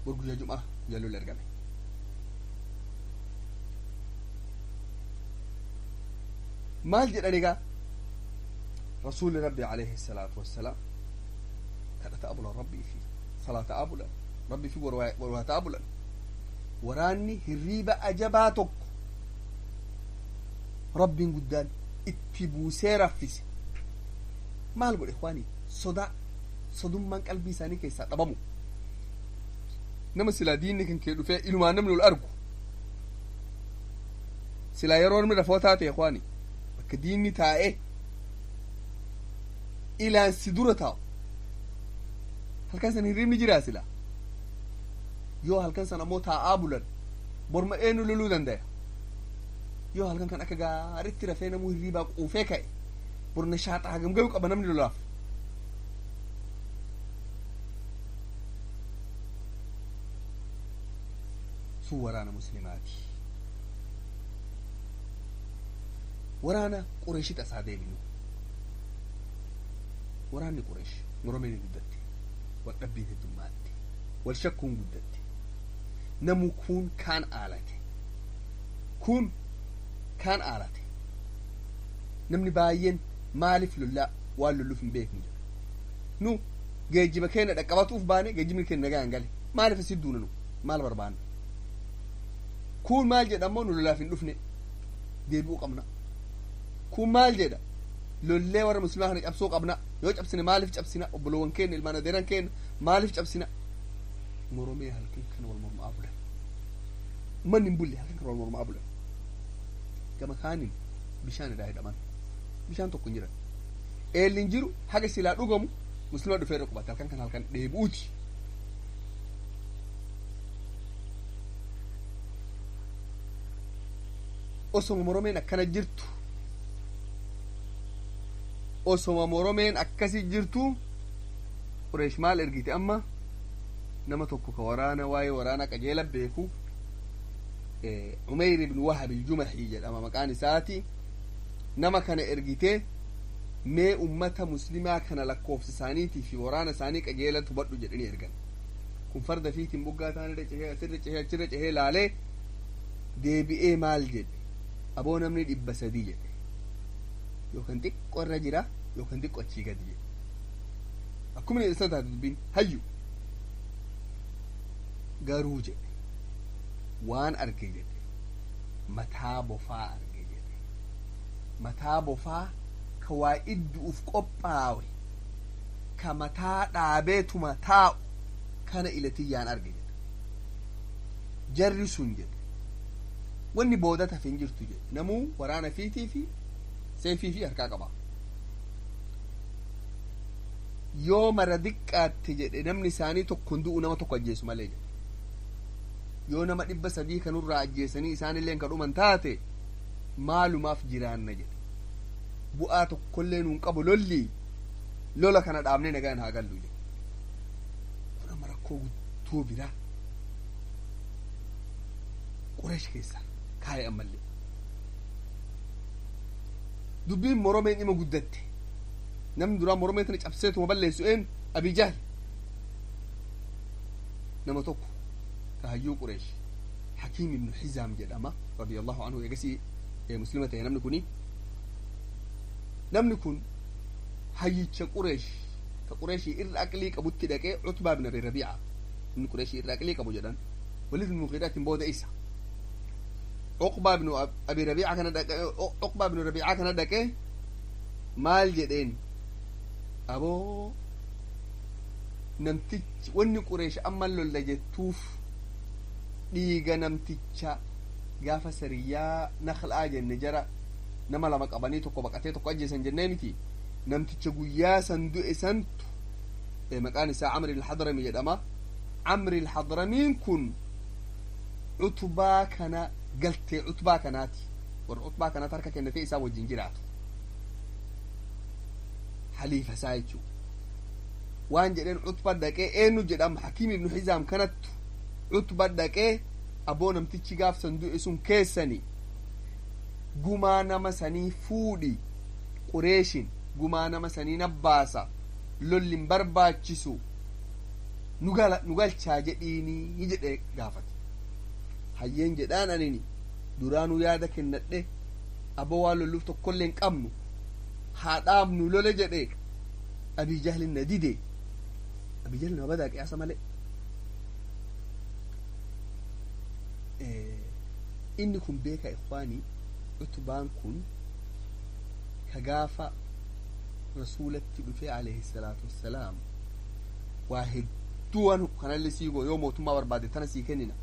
Bor guyyaa jum'aa guyyaa lolli argame. Maal jedhan egaa? Rasuulli rabbi alayhi salaatu wassalaam kadhataa bulan, rabbii fi salaataa bulan, rabbii fi warwaataa bulan. Waraanni hirriiba ajabaa tokko rabbiin guddaan itti buusee raffise. Maal godhe ikhwaanii? Sodaa sodummaan qalbii isaanii keessaa dhabamu. Nama silaa diinni kan kee dhufee ilumaan namni ol argu silaa yeroo namni rafoo taate ikhwaanii bakka diinni taa'ee ilaan si dura taa'u halkan san hirribni jiraa silaa? Yoo halkan san ammoo taa'aa bulan borma eenyu loluu dandaya? Yoo halkan kan akka gaaritti rafee namuu hirribaa quufee ka'e borna shaaxaa hagam gahu qaba namni lolaaf? Sun waraana muslimaati. Waraana Qureeshit asaa deebinu. Waraanni Qureesh moromeen guddatte, wal dhabbiin heddummaatti, wal shakkuun guddatte, namu kun kaan aalate, kun kaan aalate. Namni baay'een maaliif lollaa waan lolluuf hin beeknu jedha. Nu geejjiba keenya dhaqqabatuuf baane, geejjibni keenya nagaa hin gale, maaliif asii duuna, nu maal barbaanna? Kun maal jedha ammoo, nu lolaaf hin dhufne, deebi'uu qabna. Kun maal jedha, lollee warra muslimaa kana cabsuu qabna, yoo cabsine maaliif cabsina, obboloowwan keenya, ilmaan adeeran keenya maaliif cabsina? Moromee halkan kana wal mormaa bulan. Manni hin bulle, halkan kana wal mormaa bulan. Gama kaaniin bishaan irraa hidhaman, bishaan tokko hin jiran, eelli hin jiru, haga silaa dhugamu muslima dhufee irra qubate. Halkan kana halkan dheebuuti. Osoma moromeen akkana jirtu, osoma moromeen akkasi jirtu, Qureesh maal ergite amma? Nama tokko ka waraana, waa'ee waraana qajeela beeku, Umeyr ibn Wahab iljumahi jedhama maqaan isaati. Nama kana ergite, mee ummata muslimaa kana lakkoofsa isaaniitii fi waraana isaanii qajeela hubadhu jedhanii ergan. Kun farda fiitiin buggaa taanirra cehee, asirra cehee, achirra cehee laalee deebi'ee maal jedhe? Aboo, namni 300 jedhe, yookaan xiqqoo irra jira yookaan xiqqoo achii gadi jedhe. Akkuma isa taate dubbiin hayyu garuu jedhe, waan arge jedhe, mataa bofaa arge jedhe, mataa bofaa ka waa iddu'uuf qophaawe, ka mataa dhaabeetuma taa'u kana ilatiyyaan arge jedhe. Jarri sun jedhe, wanni booda tafe hin jirtu jedhe, namuu waraana fiitii fi seefii fi harkaa qaba. Yoo mara diqqaatte jedhe, namni isaanii tokko hin du'u, nama tokko ajjeesu malee jedhe. Yoo nama 300 kanurraa ajjeesanii isaanillee ka dhuman taate, maalumaaf jiraanna jedhe? Bu'aa tokkollee nuun qabu lolli, lola kana dhaabnee nagaan haa gallu jedhe. Kun amma rakkoo guddoo biraa Qureesh keessa kaa'e. Ammallee dubbiin moromeen ima guddatte. Namni duraa moromee tana cabseetuma balleessu een? Abii Jahl. Nama tokko ka hayyuu Qureesh, Hakiim ibnu Xizaam jedhama, radiyallahu anhu, eegasii muslima ta'e. Namni kuni, namni kun hayyicha Qureesh ka Qureeshii irra aqlii qabutti dhaqee, Cutbaa ibn Abi Rabiica, inni Qureeshii irra aqlii qabu jedhan, Waliid ibn Muqiiraatiin booda isa, Uqbaa ibnu Abi Rabiica kana dhaqee, Uqbaa ibnu Rabiica kana dhaqee maal jedheen? Aboo, namtichi wanni Qureesh amma lolla jettuuf dhiiga namticha gaafa sariyyaa Naklaa jenne, jara nama lama qabanii tokko baqatee tokko ajjeesan jennee miti, namticha guyyaa san du'e santu, maqaan isaa Camri Alhadrami jedhama. Camri Alhadramiin kun Cutbaa kana galtee Cutbaa kanaati, warra Cutbaa kanaati harka kennatee isaa wajjin jiraatu, haliifa isaa jechuu. Waan jedheen Cutba dhaqee, eenyu jedhama, Hakiim ibnu Xizaam kanattu Cutba dhaqee, aboo, namtichi gaafsan du'e sun keessani, gumaa nama sanii fuudhi, Qureeshin gumaa nama sanii nabbaasa, lollin barbaachisu, nu galchaa jedhiinii jedhe gaafate. Hayyeen jedhaan, anini duraanuu yaada kennadhe, aboo, waan lolluuf tokkollee hin qabnu, haa dhaabnu lole jedhe, Abii Jahlin na dide. Abii Jahlin nama badaa qiyaasa malee. Inni kun beeka ikwaanii, Utbaan kun ka gaafa Rasuulatti dhufe alayhi salaatu wassalaam, waa hedduu waan kanallee sii goo, yoo mootummaa barbaadde tana sii kennina,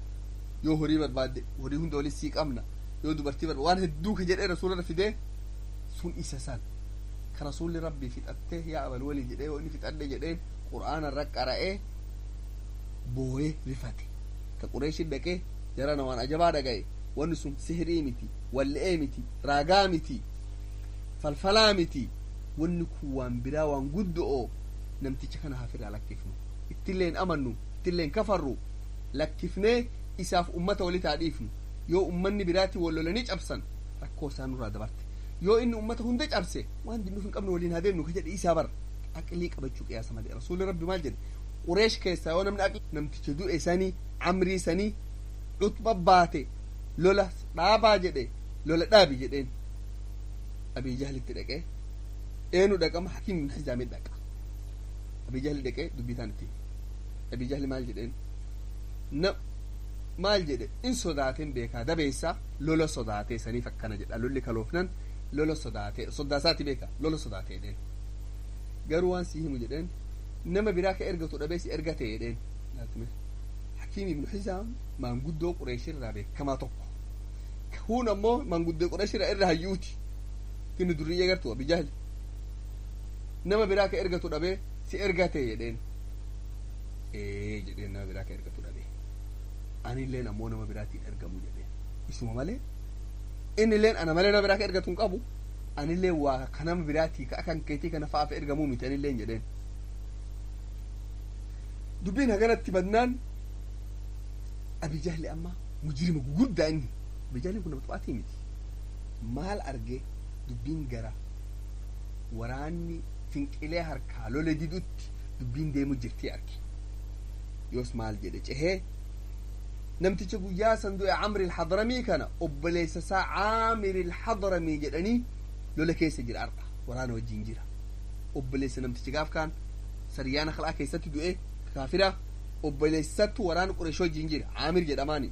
yoo horii barbaadde horii hunda walis sii qabna, yoo dubartii barbaadde waan hedduu ka jedhee Rasuularra fidee sun isa san, ka Rasuulli Rabbii fixattee yaa abal walii jedhee, yoo inni fixadhe jedheen Qur'aana irra qara'ee booyee rifate, ka Qureeshin dhaqee jarana waan ajabaa dhaga'e, wanni sun sihirii miti, walle'ee miti, raagaa miti, falfalaa miti, wanni kun waan biraa, waan guddo'oo, namticha kana hafirraa lakkifnu, ittillee hin amannu, ittillee hin kafarru, lakkifnee Isaaf ummata wali taa dhiifnu. Yoo ummanni biraatti wal lolanii cabsan, rakkoo isaan nurraa dabarte. Yoo inni ummata hunda cabse, waan dinnuuf hin qabnu, waliin haa deemnu ka jedhe isaa bara. Aqlii qabachuu qiyaasa malee. Rasuulli Rabbi maal jedhe? Qureesh keessaa yoo namni aqli namticha du'e sanii, Amrii sanii, Cutba baate, lola dhaabaa jedhe, lola dhaabi jedheen. Abii Jahlitti dhaqee, eenu dhaqama? Hakiim ibn Hizaamii dhaqa. Abii Jahli dhaqee dubbii taan itti. Abii Jahli maal jedheen? Na maal jedhe? In sodaateen beekaa, dabeessa lola sodaatee saniif akkana jedha. Lolli kaloofnan lola sodaatee, soddaasaati beeka, lola sodaatee jedheen. Garuu waan si himu jedheen, nama biraa ka ergatu dhabee si ergate jedheen. Hakiim ibnu Hizaam maanguddoo Qureeshirraa beekamaa tokko. Kun ammoo maanguddoo Qureeshirraa irra hayyuuti. Inni durriyyee gartuu Abi Jahli. Nama biraa ka ergatu dhabee si ergate jedheen. Ee jedheen, nama biraa ka ergatu dhabee. Anilleen ammoo nama biraatiin ergamu jedheen. Isuma malee innilleen ana malee nama biraa ka ergatu hin qabu. Anillee waa ka nama biraatii ka akan keetii kana fa'aaf ergamuu miti anilleen jedheen. Dubbiin haganatti badnaan, Abi Jahli amma mujrima guguddaa inni. Abi Jahli kun nama xubaatii miti. Maal argee? Dubbiin gara waraanni finqilee harkaa lole didutti dubbiin deemu jirtii arge. Yoos maal jedhe? Cehee namticha guyyaa san du'e, Camri Alxadramii kana, obboleessa isaa Caamiri Alxadramii jedhanii, lola keessa jira, ar'a waraana wajjin jira. Obboleessa namticha gaaf kaan sariyaan Akhlaa keessatti du'e, kaafira, obboleessattu waraana Qureesh wajjin jira, Caamir jedhamaani.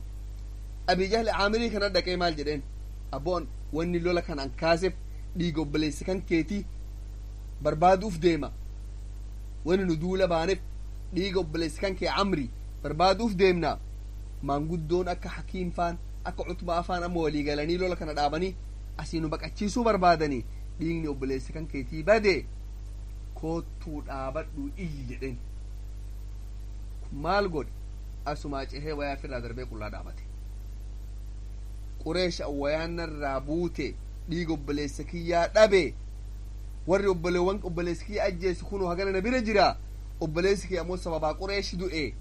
Abii Jahli Caamirii kana dhaqee maal jedheen? Abboon, wanni lola kan an kaaseef dhiiga obboleessa kan keetii barbaaduuf deema. Wanni nu duula baaneef dhiiga obboleessa kan kee Camri barbaaduuf deemna. Maanguddoon akka Hakiim faan, akka Cutbaa faan amma walii galanii lola kana dhaabanii asii nu baqachiisuu barbaadanii, dhiigni obboleessa kan keetii bade, koottuu dhaabadhu iyyi jedheen. Maal godhe? Asumaa cehee wayaa ofirraa darbee qullaa dhaabate. Qureesh, wayaan narraa buute, dhiiga obboleessa kiyyaa dhabe. Warri obboleewwan obboleessa kiyya ajjeesu kunoo hagana na bira jira. Obboleessi kiyya ammoo sababaa Qureesh du'e.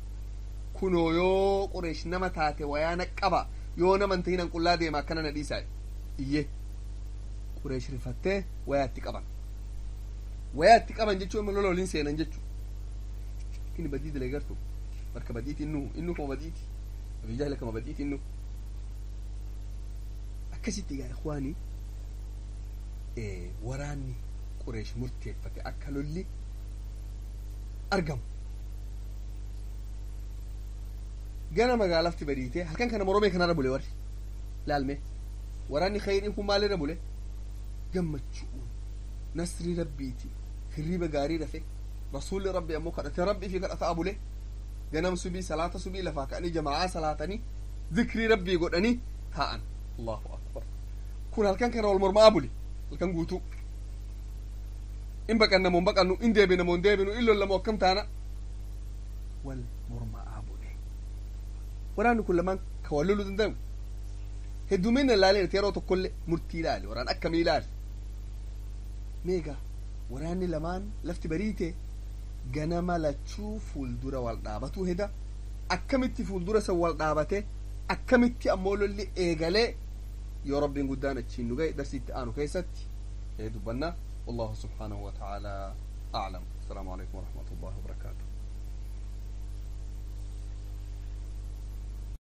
Kunoo yoo Qureesh nama taate wayaa na qaba, yoo nama hin tahin an qullaa deema, akkana na dhiisaa iyye. Qureesh rifattee wayaatti qaban. Wayaatti qaban jechuun immoo lola waliin seenan jechuu. Inni badii dilee gartu bakka badiiti. Innu kama badiiti, Abii Jahli kama badiiti innu. Akkasitti egaa ikhwaanii, waraanni Qureesh murteeffate akka lolli argamu. Gana magaalafti bariitee halkan kana moromee kanarra bule warri. Laalme, waraanni khayriin kun maalirra bule? Gammachuun nasri Rabbiiti, hirriba gaarii rafe. Rasuulli Rabbi ammoo kadhate, Rabbii fi kadhataa bule. Ganam subii salaata subii lafaa ka'anii jamaa'aa salaatanii zikrii Rabbii godhanii taa'an. Allahu akbar! Kun halkan kana wal mormaa bule halkan guutuu. In baqanna moo hin baqannu? In deebina moo hin deebinu? In lolla moo akkam taana? Wal mormaa bule. Waraanni kun lamaan ka wal loluu danda'u heddumina ilaalee yeroo tokkollee murtii ilaali. Waraan akkamii ilaali? Meegaa waraanni lamaan lafti bariite ganama lachuu fuuldura wal dhaabatuu heda. Akkamitti fuuldura san wal dhaabate? Akkamitti ammoo lolli eegalee? Yoo Rabbiin guddaan achiin nu ga'e, darsii itti aanu keessatti dubbanna. والله سبحانه وتعالى أعلم. السلام عليكم ورحمة الله وبركاته.